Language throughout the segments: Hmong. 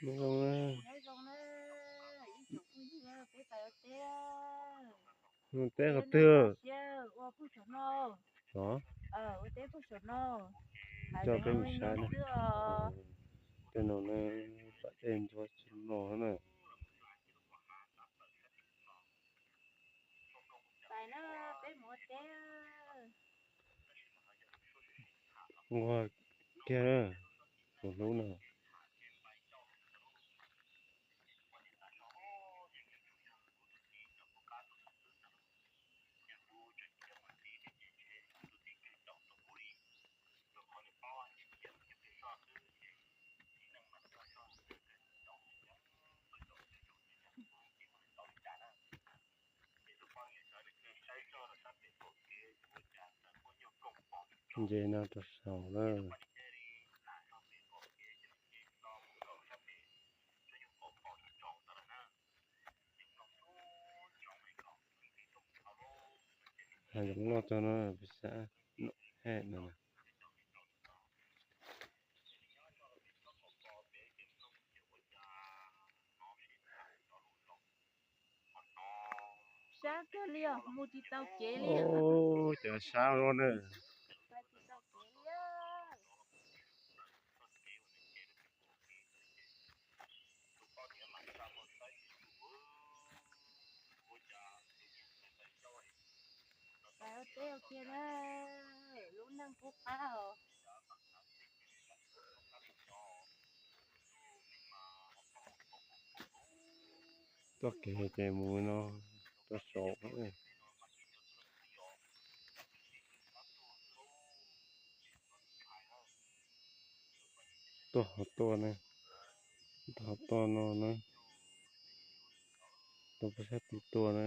Nyob zoo na. Nyob zoo na, ib tsoom phooj ywg, peb pais ua teb. Ua teb qhov twg? Ua pug saum no. Os, ua teb pug saum no. Coj peb mus saib na. Tej no na, pam dej ntxhua tsis mlom na. Pais na, peb mus ua teb. Nquag kiag, tus hlub no. Nce no rau saud na. Hav zoov loj txog no peb sab noj haj no. Sab kawg li os, mus tsis tau kev li. Cov sab no na. Pais ua teb ua kiag na, lub neej qub qab os. Txoj kev ces mus no rau saud. Tuaj ho tuaj na, tuaj ho tuaj no na, tuaj pub sab tid tuaj na,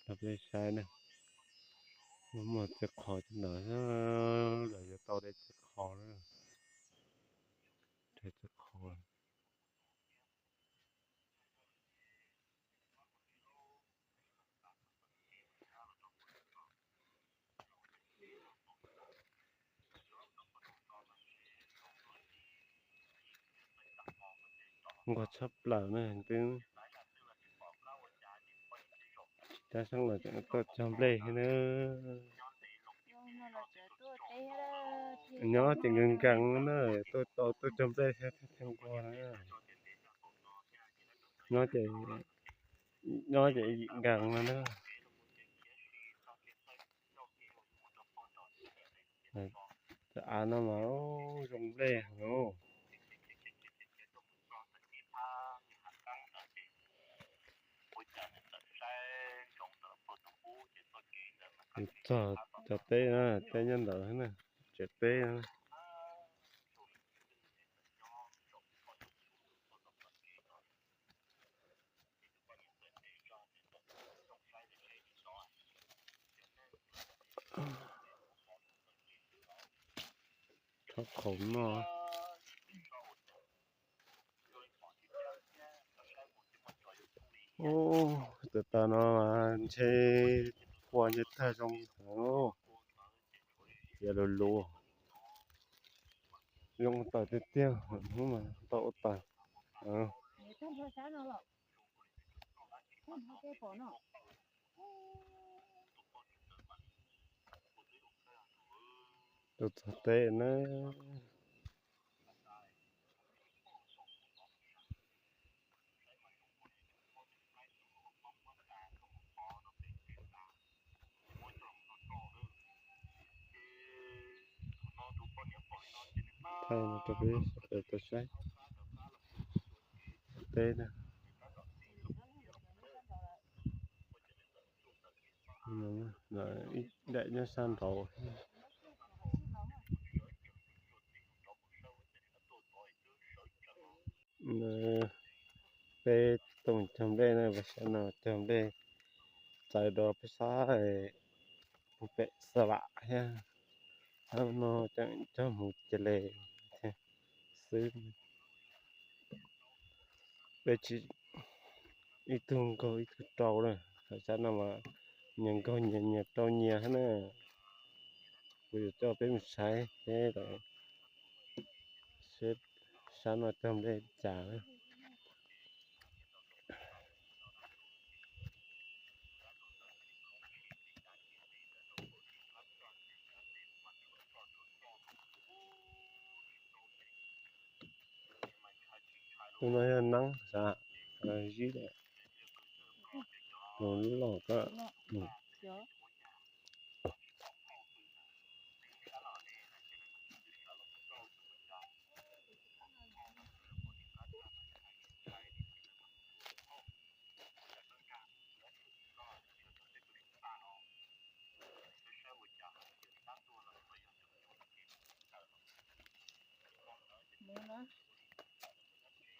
rau peb saib na. Muaj muaj txiv qhos cov ntawd, lawv yuav tau de txiv qhos na, de txiv qhos. Nquag tshaj plaws na, twb tsis tab seeb los tseem tuaj cog nplej thiab na. Nyob ces nkees nkees na, tuaj tau tuaj cog nplej thiab thiaj nquag na. Nyob ces, nyob ces yim nkees no na. Cov av no mas zoo nplej heev. Txog cov teb na, teb nyob ntawd na, tsev teb na. Tshaj qhov no. Ub, tus taws no mas ntshe qua ntshe tag zoo heev. Tias lus lus zoo taws tiag tiag, hnub mas tau ua taws. Tus txog teb na. Thaij no rau peb sawv daws tau saib teb na. Ib daim nyob sab nraud. Peb tuaj mus cog nplej na, peb sab no cog nplej txawv rau peb sab puag pem Xav Vam thiab. Sab no cog mus cia li thiab xwb. Peb tsis, ib tug nkaug ib tug rau na, sab no mas nyias nkaug nyias, nyias rau nyias thiab na. Kuv yuav coj peb mus saib seb, seb Sab no cog nplej cas na. Tus no yog neeb xav zib tus loj ko.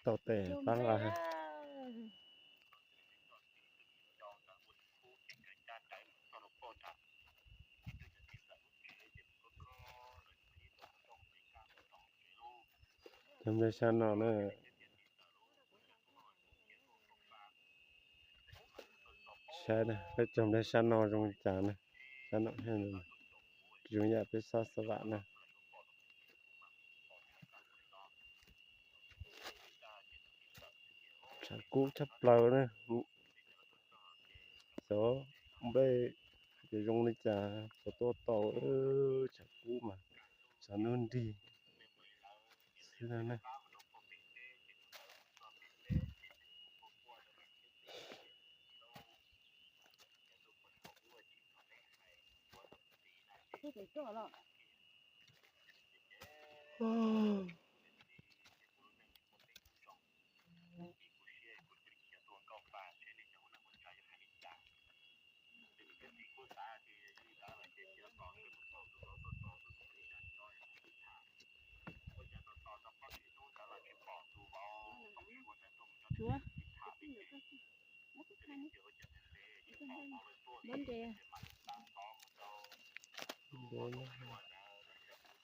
Tau tes pab nqa. Cog nplej sab no na. Saib na, peb cog nplej sab no zoo li cas na. Sab no, zoo yam peb sab xab vam na. Tshav kub tshaj plaws na. Xyov nplej ces zoo li cas, xyov tuaj tau. Tshav kub mas tshav ntuj nrig xwb na.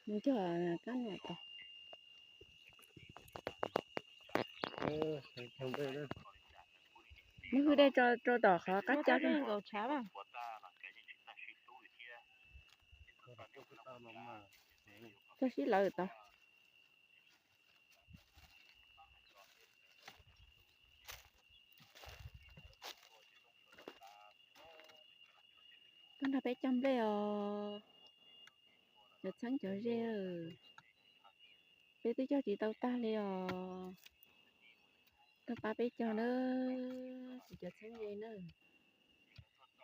Nws cog kab no tau. Muab hwj dej tso rau tom qhov qab cab nkaus tshav. Cog sib lawv tau. Koj nrog peb cog nplej os, cov txheeb cov ze. Peb twb cog tsis tau tag li os. Tuaj pab peb cog na, kuv cov txheeb ze na.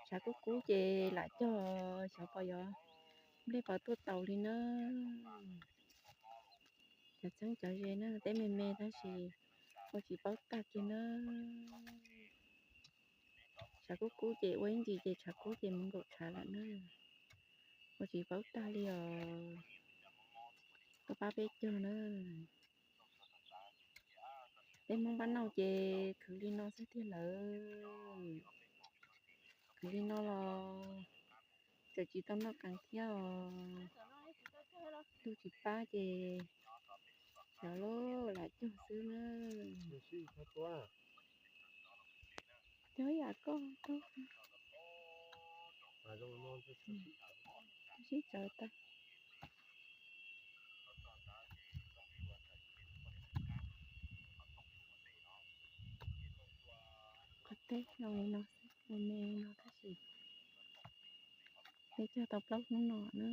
Tshav kub kub ces lam cog, xyov puas yuav, nplej puas tuaj taus li na. Cov txheeb cov ze na, teb me me tab sis ua tsis paub tag kiag na. Tshav kub kub ces ua ib ntsis ces tshav kub ces mus nkaum tshav lawm na. Ua tsis paub tag li os. Tuaj pab peb cog na. Peb Hmoob pab nauj ces khwv li no xwb tiag lawm. Khwv li no los txawm tsis tau noj qees thiab os. Ntuj tsis pab ces xyov lauj, lam cog xwb na. Cog yam koj, sib tsaws tag. Qhov teb zoo li no xwb, me me no tab sis peb cog tau plaub hnub no na,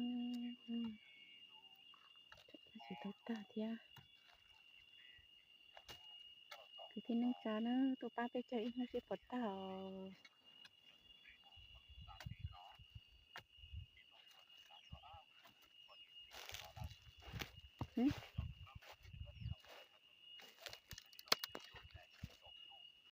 tab sis tau tag thiab. Kwv tij neej tsa na, tuaj pab peb cog ib hnub seb puas tag os.